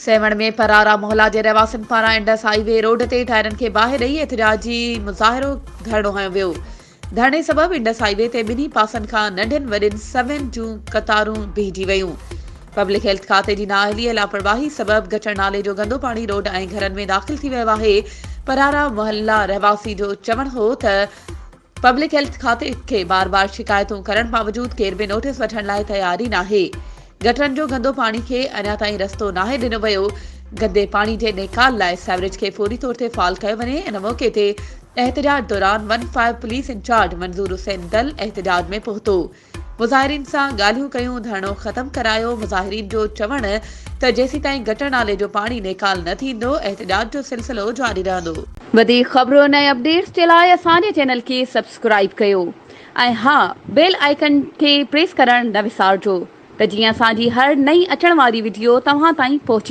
سيوهڻ ۾ پرارا محلا جي رهواسين پاران انڊس هاء وي روڊ تي ٽائرن کي باهه ڏئي احتجاجي مظاهرو ڌرڻو هنيو ويو. ڌرڻي سبب انڊس هاء وي تي ٻنهي پاسن کان ننڍين وڏين سوين جون قطارون بيهجي ويون. پبلڪ هيلٿ کاتي جي نااهلي ۽ لاپرواهي سبب گٽر نالي جو گندو پاڻي روڊ ۽ گهرن ۾ داخل ٿي ويو آهي. پرارا محلا رهواسي جو چوڻ هو ته پبلڪ هيلٿ کاتي کي بار بار شڪايتون ڪرڻ باوجود ڪير به نوٽيس وٺڻ لاء تيار ئي ناهي. گٽرن جو گندو پاڻي کي اڃا تائين رستو ناهي ڏنو ويو. گندي پاڻي جي نيڪال لاء سيوريج کي فوري طور تي فعال ڪيو وڃي. ان موقعي تي احتجاج دوران one five police incharge Manzoor Hussain Dal احتجاج ۾ پهتو. مظاهرين سان ڳالهيون ڪيون ڌرڻو ختم ڪرايو مظاهرين جو چوڻ ته جيسيتائين گٽر نالي جو پاڻي نيڪال نه ٿيندو احتجاج جو سلسلو جاري رهندو. وڌيڪ خبرن ۽ اپڊيٽس جي لاء اسان جي چينل کي سبسڪرائيب ڪيو ۽ ها بيل آئيڪن کي پريس ڪرڻ نه وسارجو ته جيئن اسان جي هر نئين اچڻ واري وڊيو توهان تائين پهچي.